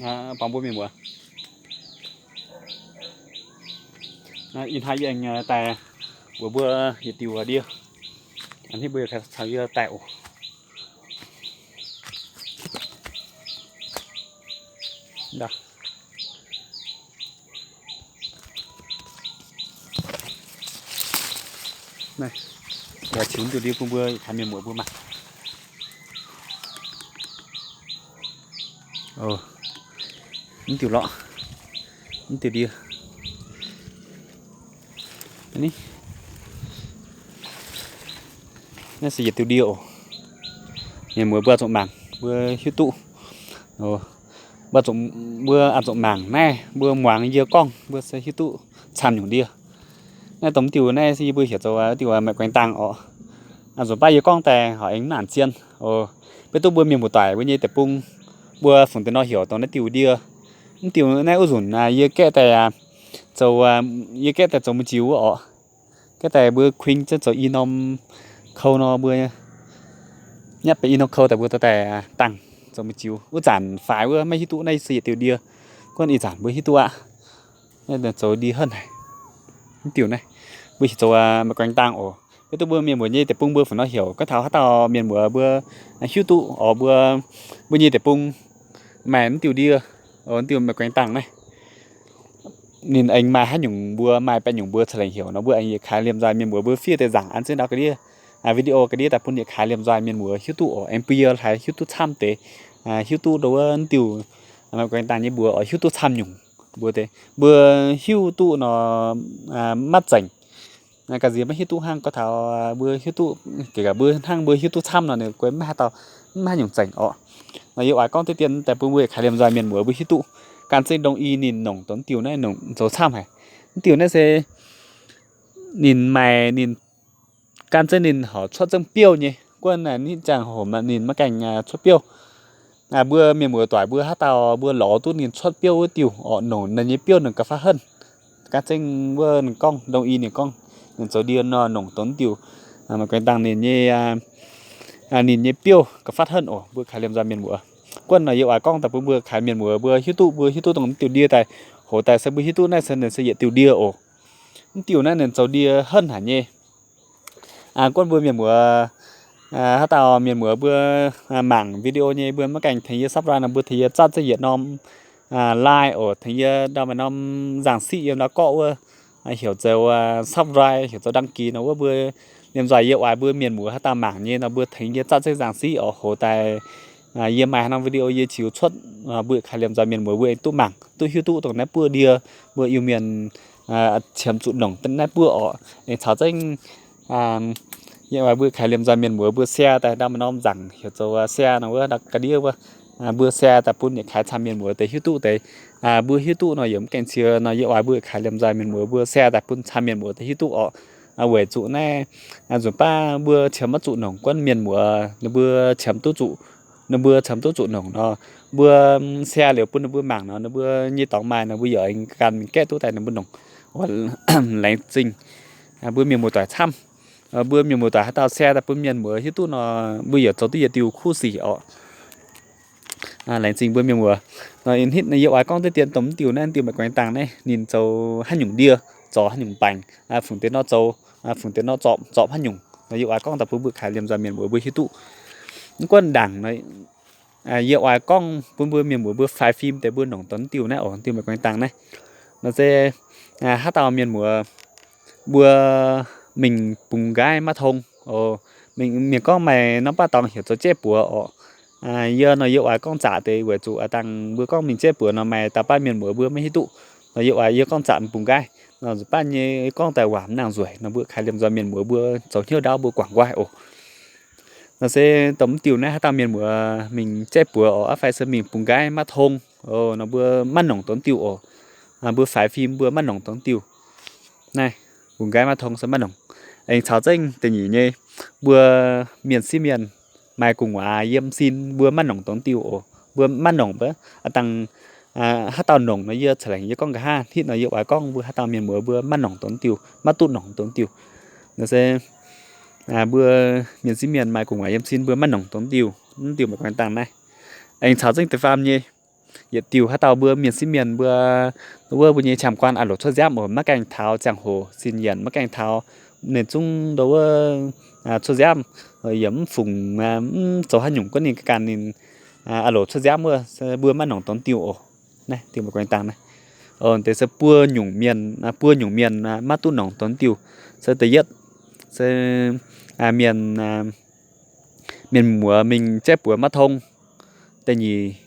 Baamz mbuo mienh muoz, ih hnoi yie aengx daaih mbuox mbuo yietc diuh ndie, hnangv mbuo caux yie daaih oc. Naaiv, yaac qiemx diuh ndie bun mbuo yietc kaaix mienh muoz mbuo mangc. Mv diuh lorqc, mv diuh ndie. Naaiv se yietc diuh ndie oc. Mienh muoz mbuo zuqc mangc mbuo hiuv duqv. Mbuo zuqc, mbuo zuqc mangc naaiv mbuo muangx yie gorngv mbuo se hiuv duqv camv nyungc ndie. Naaiv dongh diuh naaiv se yie mbuo heuc zoux diuh maaih guaengx dangh oc. Nzunc baav yie gorngv daaih horpc aengx mv nangc zien. Beiv duqv mbuo mienh muoz-doic mbuo nyei deic-bung mbuo fungc deix nor heuc dongh naaiv diuh ndie. Mv diuh naaiv wuov nzunc yie gaeqv daaih zoux, yie gaeqv daaih zoux mbu'nziu wuov oc. Gaeqv daaih mbuo kuing zengv zoux i norm kou nor mbuo nyatv benx i norm kou daaih mbuo dorh daaih dangh zoux mbu'nziu. Wuov zanc faix wuov maiv hiuv duqv naaiv se yietc diuh ndie. Gunv ih zanc mbuo hiuv duqv aqv. Zoux ndie henv haic. Mv diuh naaiv mbuo heuc zoux maaih guaengx dangh oc. Beiv duqv mbuo mienh muoz nyei deic-bung mbuo fungc nor heuc, gorngv taux haaix dauh mienh muoz mbuo hiuv duqv oc, mbuo, mbuo nyei deic-bung maaih mv diuh ndie, mv diuh maaih guaengx dangh naaiv. Ninh aengx maaih haaix nyungc mbuo, maaih baeqc nyungc mbuo ca'lengc heuc nor, mbuo aengx yietc kaaix liemh nzoih mienh muoz mbuo fiev deix nzaangc an zengv ndau ga'ndiev, video ga'ndiev daaih bun yietc kaaix liemh nzoih mienh muoz hiuv duqv oc. Aengx bun yie haiz hiuv duqv camv deix, hiuv duqv ndau wuov diuh maaih guaengx dangh nyei mbuox oc, hiuv duqv camv nyungc mbuo deix. Mbuo hiuv duqv nor maiv zengc. Ga'nziex maiv hiuv duqv hnangv, gorngv taux mbuo hiuv duqv, ga'ga'mbuo hnangv mbuo hiuv duqv camv nor ninh guei maiv haaix dauh, maiv haaix nyungc zengc oc. Nor yie oix gorngv deix dien daaih bun mbuo yietc kaaix liemh nzoih mienh muoz mbuo hiuv duqv gan zengv ndongc i ninh nongc dongh diuh naaiv nongc zoux camv haic. Mv diuh naaiv se ninh maaih ninh gan zengv ninh horpc cuotv zengv biouv nyei. Gunv ninh ziangh hoc ninh maiv gaengh cuotv biouv. Mbuo mienh muoz-doic mbuo haaix dauh mbuo lorz duqv ninh cuotv biouv wuov diuh oc, nongc ninh nyei biouv nongc ga'faatv henv. Gan zengv wuov ninh gorngv, ndongc i ninh gorngv, ninh zoux ndie nor nongc dongh diuh maaih guaengx dangh ninh nyei, ninh nyei biouv ga'faatv henv oc. Mbuo kaaix liemh nzoih mienh muoz, gunv nor yie oix gorngv daaih bun mbuo kaaix mienh muoz mbuo hiuv duqv, mbuo hiuv duqv dongh diuh ndie daaih. Hoz daaih se mbuo hiuv duqv naaiv se ninh se yietc diuh ndie oc. Mv diuh naaiv ninh zoux ndie henv haic nyei. Gunv mbuo mienh muoz, haaix dauh mienh muoz mbuo mangc video nyei mbuo maiv gaengh tengx yie subscribe nor mbuo tengx yie zatv zengv yietc norm like oc, tengx yie ndau maaih norm nzangc siqv yiem ndau gorqv wuov, heuc zoux subscribe, heuc zoux đăng ký nor wuov mbuo liemh nzoih yie oix mbuo mienh muoz haaix dauh mangc nyei nor mbuo tengx yie zatv zengv nzangc siqv oc. Hoz daaih yie maaih haaix norm video yie ziux cuotv, mbuo kaaix liemh nzoih mienh muoz mbuo aengx duqv mangc duqv hiuv duqv dongh naaiv buoqv ndie, mbuo Iu-Mienh qiemx zuqc nongc naaiv buoqv oc. Aengx caux zengv yie oix mbuo kaaix liemh nzoih mienh muoz mbuo share daaih ndau maaih norm nzangc heuc zoux share nor wuov ndau ga'ndiev wuov, mbuo share daaih bun yietc kaaix camv mienh muoz deix hiuv duqv deix. Mbuo hiuv duqv nor yie mv gaengh cie nor yie oix mbuo kaaix liemh nzoih mienh muoz mbuo share daaih bun camv mienh muoz deix hiuv duqv oc. Weic zuqc naaiv nzunc baav mbuo qiemx maiv zuqc nongc, gunv mienh muoz ninh mbuo qiemx duqv zuqc, ninh mbuo qiemx duqv zuqc nongc nor, mbuo share liuz bun ninh mbuo mangc nor, ninh mbuo nyei dorngx maaih nor mbuo yaac aengx ganh mingh gaeqv duqv daaih ninh mbuo nongc. Laengz zingh mbuo mienh muoz-doic camv. Mbuo mienh muoz-doic haaix dauh share daaih bun mienh muoz hiuv duqv nor, mbuo yaac zoux duqv yietc diuh kuv sic oc. Laengz zingh mbuo mienh muoz. Nor ih hnitv yie oix gorngv deix dien dongh mv diuh naaiv, diuh maaih guaengx dangh naaiv ninh zoux haaix nyungc ndie, zorc haaix nyungc baengc, fungc deix nor zoux, fungc deix nor zorpc, zorpc haaix nyungc nor yie oix gorngv daaih bun mbuo kaaix liemh nzoih mienh muoz mbuo hiuv duqv. Mv gunv ndaangc nor yie oix gorngv bun mbuo mienh muoz mbuo faix fim deix mbuo nongc dongh diuh naaiv oc, diuh maaih guaengx dangh naaiv. Nor se haaix dauh mienh muoz mbuo mingh bungx nqaiv maiv tong, mienh gorngv maaih norm baav dorngx heuc zoux jeiv buoz oc. Yie nor yie oix gorngv zaqc deix weic zuqc dangh mbuo gorngv mingh jeiv buoz nor maaih dauh baav mienh muoz mbuo maiv hiuv duqv. Nor yie oix yie gorngv zaqc bungx nqaiv nor nzunc baav nyei gorngv daaih waac mv nangc nzueic nor mbuo kaaix liemh nzoih mienh muoz mbuo zoux hnyouv ndaauv mbuo guangc nqoi oc. Nor se dongh mv diuh naaiv haaix dauh mienh muoz mingh jeiv buoz oc, fai se mingh bungx nqaiv maiv tong nor mbuo maiv nongc dongh diuh oc. Mbuo faix fim mbuo maiv nongc dongh diuh. Naaiv bungx nqaiv maiv tong se maiv nongc. Aengx caux zengv da'nyeic nyei, mbuo mienh siev mienh maaih gu'nguaaz yiem sin mbuo maiv nongc dongh diuh oc. Mbuo maiv nongc mbuo dangh haaix dauh nongc nor yie ca'lengc yie gorngv nqa'haav. Hnitv nor yie oix gorngv mbuo haaix dauh mienh muoz mbuo maiv nongc dongh diuh, maiv duqv nongc dongh diuh. Nor se mbuo mienh siev mienh maaih gu'nguaaz yiem sin mbuo maiv nongc dongh diuh. Mv diuh maaih guaengx dangh naaiv. Aengx caux zengv da'faam nyei, yietc diuh haaix dauh mbuo mienh sieqv mienh mbuo, wuov mbuo nyei camv-guaan a'loc cuotv nziaamv oc, maiv gaengh taux ziangh hoc sin yienc, maiv gaengh taux ninh zungv ndo wuov cuotv nziaamv, yaac mv fungc, mv zoux haaix nyungc guov ninh ganh ninh a'loc cuotv nziaamv wuov, mbuo maiv nongc dongh diuh oc. Naaiv diuh maaih guaengx dangh naaiv. Deix se buo nyungc mienh, buo nyungc mienh maiv duqv nongc dongh diuh. Se da'yietv se mienh, mienh muoz mingh jaiv buoz maiv tong. Da'nyeic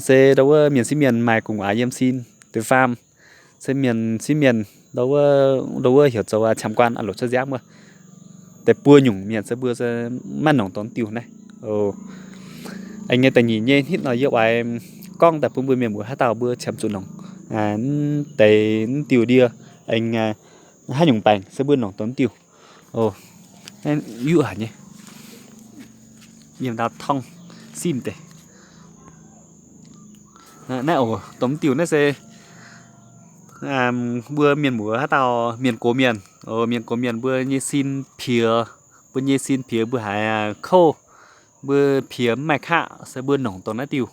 se ndo wuov mienh sieqv mienh maaih gu'nguaaz yiem sin. Da'faam se mienh sieqv mienh ndo wuov heuc zoux camv-guaan a'loc cuotv nziaamv wuov. Deix buo nyungc mienh se mbuo maiv nongc dongh diuh naaiv. Aengx nyei da'nyeic nyei hnitv nor yie oix gorngv daaih bun mbuo mienh muoz haaix dauh mbuo qiemx zuqc nongc deix diuh ndie. Aengx haaix nyungc baengc se mbuo nongc dongh diuh. Yuqv haic nyei. Yiem ndau tongv simv deix. Naaiv oc, dongh diuh naaiv se mbuo mienh muoz haaix dauh mienh gox mienh, mienh gox mienh mbuo nyei sin piex, mbuo nyei sin piex mbuo haiz kouv, mbuo piex mv maaih qaqv se mbuo nongc dongh naaiv diuh.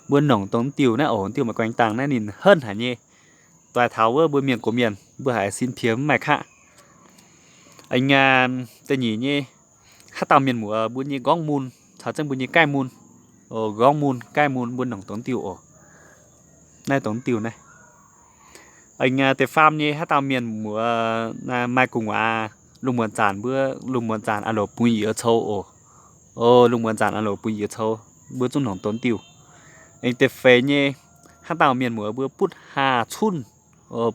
Mbuo nongc dongh diuh naaiv oc, diuh maaih guaengx dangh naaiv ninh henv haic nyei. Doix taux wuov mbuo mienh gox mienh mbuo haiz sin piex mv maaih qaqv. Aengx da'nyeic nyei, haaix dauh mienh muoz mbuo nyei nqorngv mun caux zengv mbuo nyei gaih mun, nqorngv mun gaih mun mbuo nongc dongh diuh oc. Naaiv dongh diuh naaiv. Aengx da'faam nyei, haaix dauh mienh muoz maaih gu'nguaaz, lungh muonz zanc mbuo, lungh muonz zanc a'loc bungx yiez cou oc. Lungh muonz zanc a'loc bungx yiez cou, mbuo zungv nongc dongh diuh. Aengx da'feix nyei, haaix dauh mienh muoz mbuo butv haa cunh,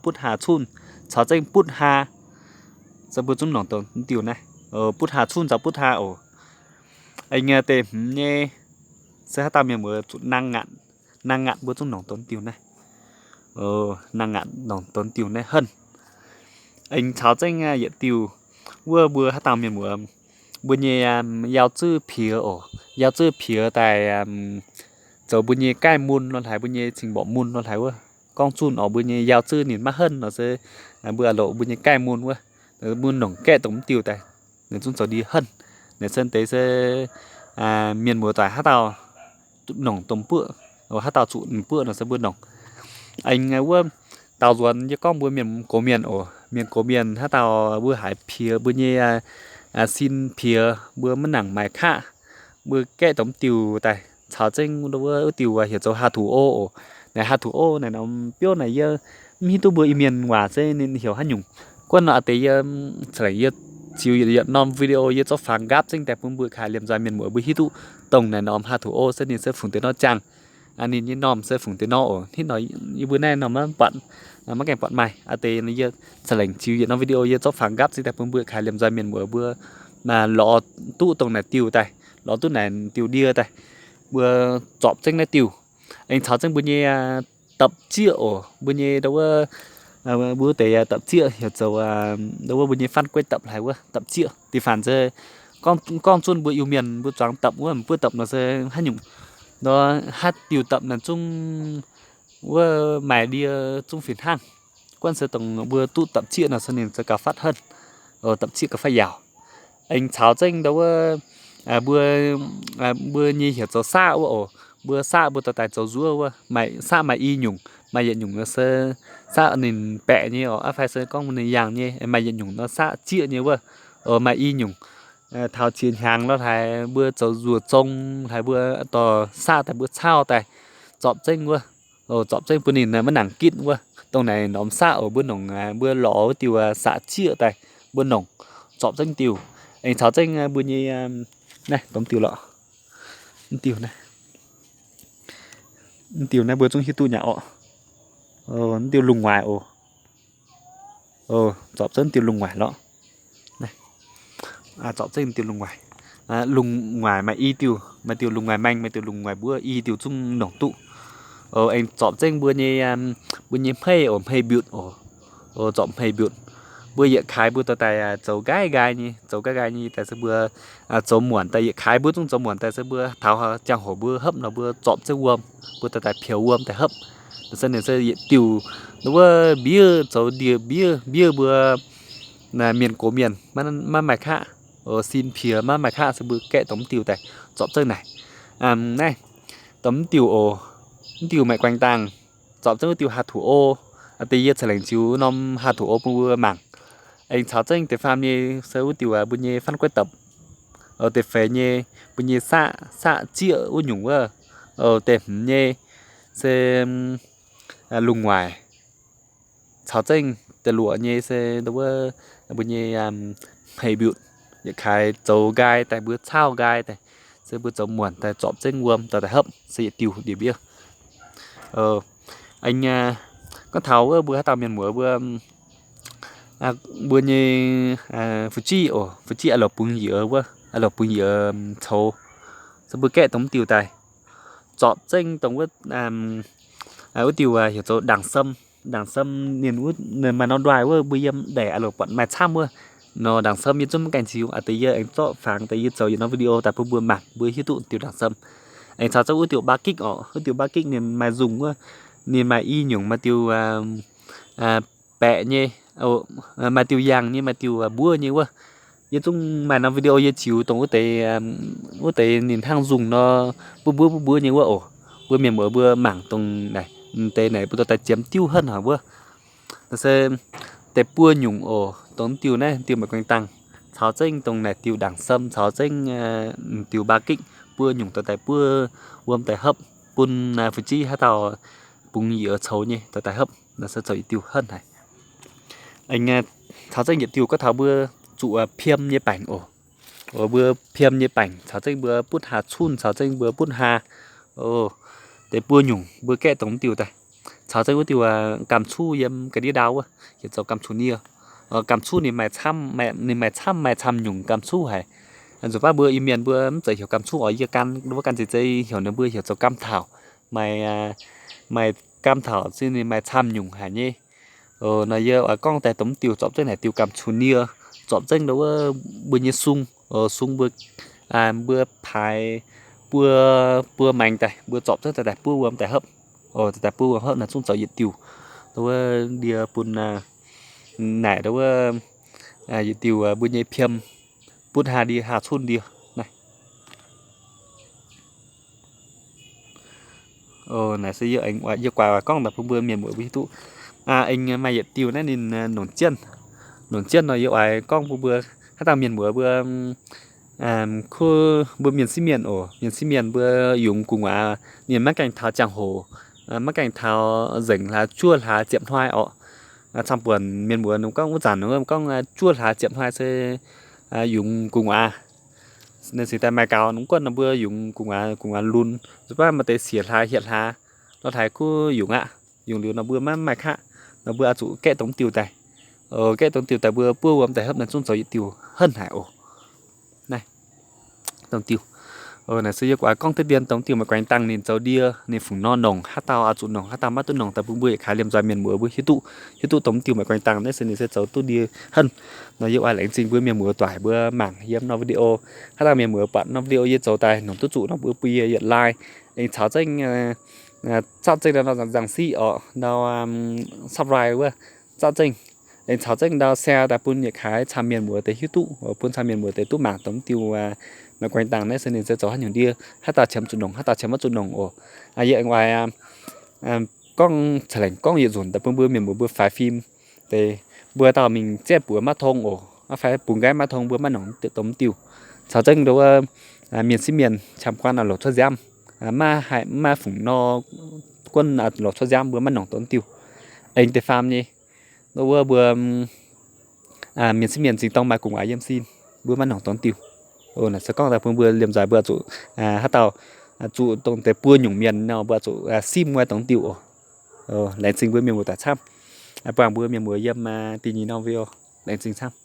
butv haa cunh caux zengv butv haa, se mbuo zungv nongc dongh diuh naaiv. Butv haa cunh caux butv haa oc. Aengx da'hmz nyei, se haaix dauh mienh muoz zuqc nang ngaatc, nang ngaatc mbuo zungv nongc dongh diuh naaiv. Nang ngaatc nongc dongh diuh naaiv henv. Aengx caux zengv yietc diuh, wuov mbuo haaix dauh mienh muoz, mbuo nyei yaac zuov piex oc, yaac zuov piex daaih zoux mbuo nyei gaih mun nor hlaaix, mbuo nyei cing-mborqc mun nor hlaaix wuov. Gorngv zunh oc, mbuo nyei yaac zuov ninh maiv henv nor se mbuo a'loc mbuo nyei gaih mun wuov, mbuo nongc gaeqv dongh mv diuh daaih, ninh zungv zoux ndie henv. Naaiv se deix se mienh muoz doic haaix dauh nongc dongh buoqv, haaix dauh zuqc buoqv nor se mbuo nongc. Aengx wuov daaux nzuonx yie gorngv mbuo mienh gox mienh oc, mienh gox mienh haaix dauh mbuo haiz piex mbuo nyei sin piex, mbuo maiv nangc maaih qaqv, mbuo gaeqv dongh mv diuh daaih caux zengv wuov diuh heuc zoux H two O oc. Naaiv H two O naaiv norm biouv naaiv yie mv hiuv duqv mbuo Iu-Mienh waac se ninh heuc haaix nyungc. Guonv nor a'deix yie ca'lengc yie ziux yietc norm video yie zorqv fangx nqaapv zengv daaih bun mbuo kaaix liemh nzoih mienh muoz mbuo hiuv duqv dongh naaiv norm H two O se ninh se fungc deix nor jaangh. Ninh nyei norm se fungc deix nor oc. Hnangv nor yie mbuo naaiv norm maiv buatc, maiv gaengh buatc maaih. A'deix yie ca'lengc ziux yietc norm video yie zorqv fangx nqaapv zengv daaih bun mbuo kaaix liemh nzoih mienh muoz mbuo lorz duqv dongh naaic diuh daaih, lorz duqv naaic diuh ndie daaih, mbuo zorpc zengv naaiv diuh. Aengx caux zengv mbuo nyei dapc zieqv oc, mbuo nyei ndo wuov, mbuo deix dapc zieqv heuc zoux ndo wuov mbuo nyei faanv gueiv dapc hlaaix wuov dapc zieqv. Da'faanh se gorngv zunh mbuo Iu-Mienh mbuo zuangx dapc wuov, mbuo dapc nor se haaix nyungc, nor haaix diuh dapc naaic zungv wuov maaih ndie zungv fih hnangv. Guonv se dongh mbuo duqv dapc zieqv nor se ninh se gauh fatv henv, dapc zieqv gauh fatv yaauc. Aengx caux zengv ndo wuov mbuo, mbuo nyei heuc zoux saqv wuov oc. Mbuo saqv mbuo dorh daaih zoux nzuov wuov, maaih saqv maaih i nyungc, maaih yietc nyungc nor se saqv ninh baeqc nyei oc, aqv fai se gorngv ninh yangh nyei. Maaih yietc nyungc nor saqv zieqv nyei wuov, maaih i nyungc taux ziex hnyangx nor hlaaix mbuo zoux nzuov zong hlaaix mbuo dorh saqv daaih mbuo cauv daaih zorpc zengv wuov, zorpc zengv bun ninh maiv nangc gitv wuov. Dongh naaic norm saqv oc, mbuo nongc, mbuo lorz wuov diuh saqv zieqv daaih mbuo nongc, zorpc zengv diuh. Aengx caux zengv mbuo nyei naaiv dongh diuh lorqc, diuh naaiv, diuh naaiv mbuo zungv hiuv duqv nyei oc. Diuh lungh waaic oc. Zorpc zengv diuh lungh waaic lorqc. Zorpc zengv diuh lungh waaic. Lungh waaic maaih i diuh, maaih diuh lungh waaic maeng, maaih diuh lungh waaic mbuov, i diuh zungv nongc duqv. Aengx zorpc zengv mbuo nyei, mbuo nyei hmeiv oc, hmeiv mbiutc oc. Zorpc hmeiv mbiutc. Mbuo yietc kaaix mbuo dorh daaih zoux nqaai nqaai nyei, zoux nqaai nqaai nyei daaih se mbuo zoux muonc daaih, yietc kaaix mbuo zungv zoux muonc daaih se mbuo taux ziangh hoc mbuo hopv nor mbuo zorpc zengv wuom, mbuo dorh daaih pieux wuom daaih hopv. Se ninh se yietc diuh, wuov mbiev zoux ndie mbiev, mbiev mbuo mienh gox mienh maiv maaih qaqv, sin piex maiv maaih qaqv se mbuo gaeqv dongh mv diuh daaih zorpc zengv naaic. Naaiv dongh mv diuh oc. Wuov diuh Maiv Guaengx Dangh, zorpc zengv wuov diuh Haa Tuc O. Deix yie ceix laengz ziux norm Haa Tuc O bun mbuo mangc. Aengx caux zengv deix faam nyei se wuov diuh mbuo nyei Fanh Guaiv Dopc, deix feix nyei mbuo nyei Saqv, Saqv Zieqv wuov nyungc wuov. Deix hmz nyei se Lungh Waaic. Caux zengv deix luoqc nyei se wuov mbuo nyei Hmei Mbiutc, yietc kaaix zoux nqaai daaih, mbuo caauv nqaai daaih, se mbuo zoux muonc daaih zorpc zengv wuom dorh daaih hopv, se yietc diuh ndie-mbiev. Aengx gorngv taux wuov mbuo haaix dauh mienh muoz mbuo, mbuo nyei fu'jueiv oc, fu'jueiv a'loc bungx yiez wuov, a'loc bungx yiez coux, se mbuo gaeqv dongh mv diuh daaih, zorpc zengv dongh wuov, wuov diuh heuc zoux ndaangc sâm. Ndaangc sâm ninh maaih norm nduaih wuov, mbuo yiem ndeic a'loc buatc maaih camv wuov. Nor ndaangc sâm yie zungv maiv gaengh ziux, a'deix yie aengx zorqv fangx deix yie zoux yietc norm video daaih bun mbuo mangc mbuo hiuv duqv diuh ndaangc sâm. Aengx caux zengv wuov diuh baa gikv oc, wuov diuh baa gikv ninh maaih nzungh wuov, ninh maaih i nyungc, maaih diuh baeqc nyei, maaih diuh yaangh nyei, maaih diuh mbuov nyei wuov. Yie zungv maaih norm video yie ziux dongh wuov deix, wuov deix ninh hnangv nzungh nor, buov mbuov buov mbuov nyei wuov oc. Mbuo mienh muoz mbuo mangc dongh naaic, deix naaic mbuo dorh daaih ziemx diuv henv haic wuov. Naaiv se deix buo nyungc oc, dongh diuh naaiv diuh Maiv Guaengx Dangh, caux zengv dongh naaic diuh ndaangc sâm, caux zengv diuh baa gikv, buo nyungc dorh daaih buov wuom daaih hopv bun fu'jueiv haaix dauh bungx yiez coux nyei dorh daaih hopv, naaiv se zoux yietc diuh henv haic. Aengx caux zengv yietc diuh gorngv taux mbuo zuqc piem nyei baengc oc. Mbuo piem nyei baengc caux zengv mbuo butv haa cunh, caux zengv mbuo butv haa, deix buo nyungc mbuo gaeqv dongh diuh daaih. Caux zengv wuov diuh gamh cuv yiem ga'ndiev ndau wuov, heuc zoux gamh cuv nie. Gamh cuv ninh maaih camv, ninh maaih camv, maaih camv nyungc gamh cuv haic. Nzunc baav mbuo Iu-Mienh mbuo mv zeiz heuc gamh cuv oc, yie gan wuov gan zeiz zeiz heuc ninh mbuo heuc zoux กำเถา, maaih กำเถา se ninh maaih camv nyungc haic nyei. Nor yie oix gorngv daaih dongh diuh zorpc zengv naaic diuh gamh cuv nie, zorpc zengv ndau wuov mbuo nyei sung, sung mbuo, mbuo paaix buo, buo maengx daaih, mbuo zorpc zengv daaih daaih buov wuom daaih hopv. Daaih daaih buov wuom hopv naaiv zungv zoux yietc diuh. Ndau wuov ndie bun naaic ndau wuov yietc diuh mbuo nyei piem butv haa ndie, haa cunh ndie naaiv. Naaic se yie, yie guaix oix gorngv daaih bun mbuo mienh muoz mbuo hiuv duqv. Aengx maaih yietc diuh naaiv ninh nongc jienv. Nongc jienv nor yie oix gorngv bun mbuo haaix dauh mienh muoz mbuo kuv mbuo mienh sieqv mienh oc, mienh sieqv mienh mbuo yungz gu'nguaaz ninh maiv gaengh taux ziangh hoc, maiv gaengh taux nzengc hlaax juov hlaax ziepc hnoi orqc. Camv-buonc mienh muoz ninh gorngv wuov zanc ninh gorngv juov hlaax ziepc hnoi se yungz gu'nguaaz. Ninh cingx daaih maaih gaux ninh guonv nor mbuo yungz gu'nguaaz, gu'nguaaz lunx, nzunc baav maaih deix siec hlaax hietc hlaax lorh haaix kuv yungz aqv. Yungz liuz nor mbuo maiv maaih qaqv, nor mbuo oix zuqc gaeqv dongh diuh daaih. Gaeqv dongh diuh daaih mbuo buov wuom daaih hopv naaiv zungv zoux yietc diuh henv haic oc. Naaiv dongh diuh, naaic se yie guaix gorngv deix dien dongh diuh Maiv Guaengx Dangh ninh zoux ndie, ninh fungc nor nongc, haaix dauh oix zuqc nongc, haaix dauh maiv duqv nongc, daaih bun mbuo yietc kaaix liemh nzoih mienh muoz mbuo hiuv duqv, hiuv duqv dongh diuh Maiv Guaengx Dangh naaiv se ninh se zoux duqv ndie henv. Nor yie oix laengz zingh mbuo mienh muoz doic mbuo mangc yiem norm video. Haaix dauh mienh muoz buatc norm video yie zoux daaih nongc duqv zuqc nor mbuo bun yie yietc like, aengx caux zengv zatv zengv ndau nzangc siqv orqc, ndau subscribe wuov, zatv zengv, aengx caux zengv ndau share daaih bun yietc kaaix camv mienh muoz deix hiuv duqv, bun camv mienh muoz deix duqv mangc dongh diuh Maiv Guaengx Dangh naaiv se ninh se zoux haaix nyungc ndie, haaix dauh qiemx zuqc nongc, haaix dauh qiemx maiv zuqc nongc oc. Yie aengx oix gorngv ceix laengc gorngv yietc nzunc daaih bun mbuo mienh muoz mbuo faix fim deix, mbuo dauh mingh ziepv buoz maiv tong oc, maiv fai bungx nqaiv maiv tong mbuo maiv nongc dongh diuh. Caux zengv ndau wuov mienh sieqv mienh camv guanh oix longc cuotv nziaamv, maiv haih maiv fungc nor guonv longc cuotv nziaamv mbuo maiv nongc dongh diuh. Aengx deix faam nyei, ndau wuov mbuo mienh sieqv mienh zingh dorng maaih gu'nguaaz yiem sin, mbuo maiv nongc dongh diuh. Naaic se gorngv daaih bun mbuo liemh nzoih mbuo zuqc, haaix dauh zuqc dongh deix buo nyungc mienh nor mbuo zuqc simv wuov dongh diuh oc. Laengz zingh mbuo mienh muoz doic camv, buangh mbuo mienh muoz yiem da'nyeic norm video. Laengz zingh camv.